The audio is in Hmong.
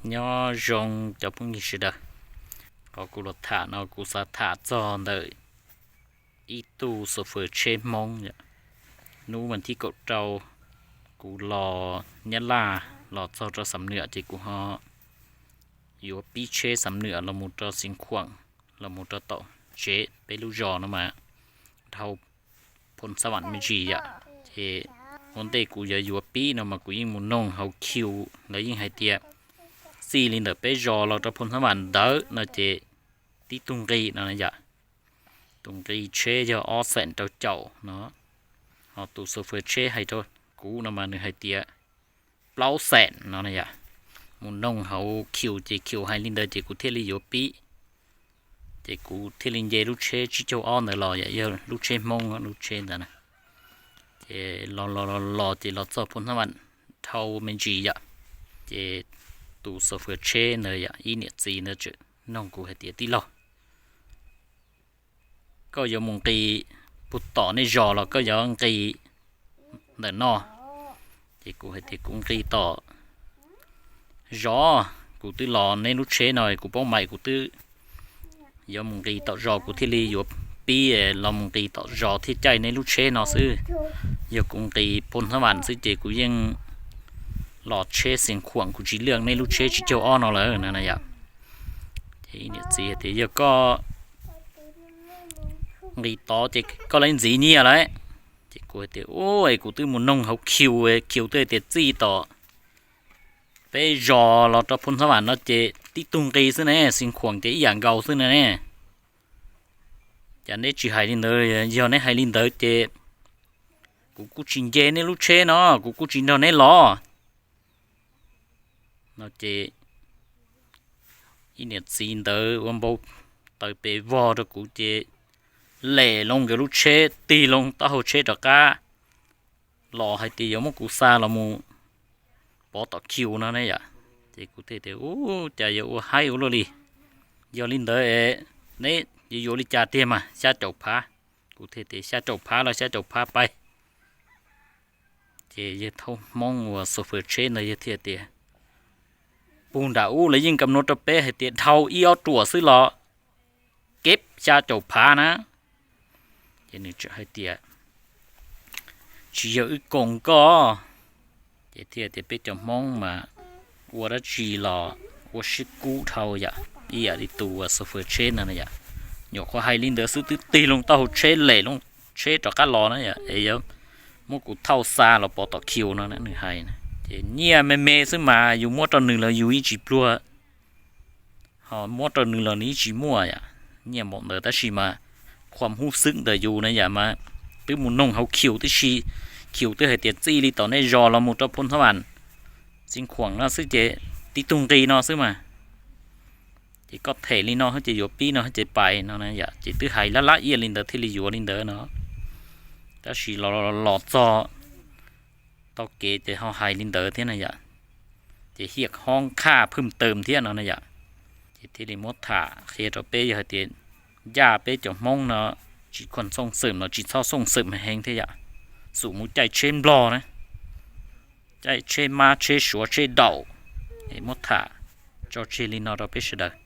Nyob zoo cov phooj ywg sawv daws, qhov kuv los tham no kuv xav tham txog ntawm ib tug xo fwm tsheb Hmoob. Hnub vas thib kaum rau kuv los Nyab Laj los txog rau Xam Nuam ces kuv ho yuav pib tsheb Xam Nuam los mus rau Xeev Khuam, los mus rau tom tsev peb lub zos no mas dhau Phoo Xab Vam me ntsis yom. Ces ua ntej kuv yuav yuav pib no mas kuv yeej mus noog hauv kiu, lawv yeej hais tias txij li ntawm peb zos los rau Phoo Xab Vam ntawd no ces tib tug nqi no yom, tus nqi tsheb yog ob xees rau caum no, ho tus xo fwm tsheb hais rau kuv no mas nws hais tias plaub xees no yom. Mus noog hauv kiu ces kiu hais li ntawd ces kuv thiaj li yuav pib. Ces kuv thiaj li nce lub tsheb tsib caug ob ntawd los yom, yog lub tsheb Hmoob lub tsheb ntawd na. Ces los los los los ces los txog Phoo Xab Vam dhau me ntsis yom. Ces tus xo fwm tsheb ntawd yom, ib niam txiv ntawd tseem noog kuv hais tias tij laug, koj yuav mus nqis puag tom nej zos los koj yuav nqis ntawm no? Ces kuv hais tias kuv nqis tom zos, kuv twb los neb lub tsheb no kuv paub mais kuv twb yuav mus nqis tom zos kuv thiaj li yuav pib los mus nqis tom zos thiaj caij neb lub tsheb no xwb. Yog kuv nqis Phoo Xab Vam xwb ces kuv yeej los tsheb Xeev Khuam kuv tsis lwj neb lub tsheb tsib caug ob no lawm no yom. Ces niam txiv tias yog koj nqis tod ces koj lawv ntxiv nyiaj lawm. Ces kuv tias u, kuv twb mus noog hauv kiu, kiu twb tias txij tom peb zos los rau Phoo Xab Vam no ces tib tug nqi xwb ne, Xeev Khuam ces ib yam nkaus xwb ne. Cas neb tsis hais li ntawd? Yog neb hais li ntawd ces kuv kuj tsis nce neb lub tsheb no, kuv kuj tsis nrog neb los no. Ces ib niam txiv ntawd ua npau taws pes vog rau kuv ces lem loo nkawd lub tsheb, tig loo taub hau tsheb rov qab los hais tias yuav muab kuv xa los mus pov tom kiu no ne yom. Ces kuv thiaj tias u, cas yuav ua haib ua luaj li. Yog li ntawd neb yuav yuav li cas tiag mas xya caum phav? Kuv thiaj tias xya caum phav los xya caum phav pais. Ces yawg thaub Hmoob uas xo fwm tsheb ntawd yawg thiaj tias puag nram ub lawv yeej kam nuav rau peb hais tias dhau ib ob ruam xwb los keb xya caum phav na. Ces nws tseem hais tias tsis yog wb koom koj. Ces thiaj tias peb cov Hmoob mas ua dab tsi los ua sib kub dhau yom, ib yam li tus uas xo fwm tsheb ntawd yom. Nyuam qhuav hais li ntawd xwb twb tig loo taub hau tsheb lem loo tsheb rov qab los na yom, es yuav muab kuv thauj xa los pov tom kiu no nws hais. Ces nyiaj me me xwb mas yus muab rau nws los yus yeej tsis pluag, ho muab rau nws los nws yeej tsis muaj yom. Nyiaj npaum ntawd tab sis mas khuam hub xwb ntawm yus na yom mas twb mus noog hauv kiu tib si, kiu twb hais tias txij li tom nej zos los mus rau Phoo Xab Vam, Xeev Khuam no xwb ces tib tug nqi no xwb mas. Ces koj them li no ces yuav pib no ces pais no yom, ces twb hais lab lab iaj li ntawd thiaj li yuav li ntawd no. Tab sis los los txog tau kev ces ho hais li ntawd thiab na yom. Ces hiam hob khaj phwj tawm thiab no na yom. Ces thiaj li muab tham qhia rau peb yog hais tias ncaj peb cov Hmoob no tsis khuam xooj xwm los tsis txhob xooj xwm heev thiab yom. Xum mus caij tsheb Nplog na, caij tsheb mab tsheb suav tsheb daum. Es muab tham tso tseg li no rau peb sawv daws.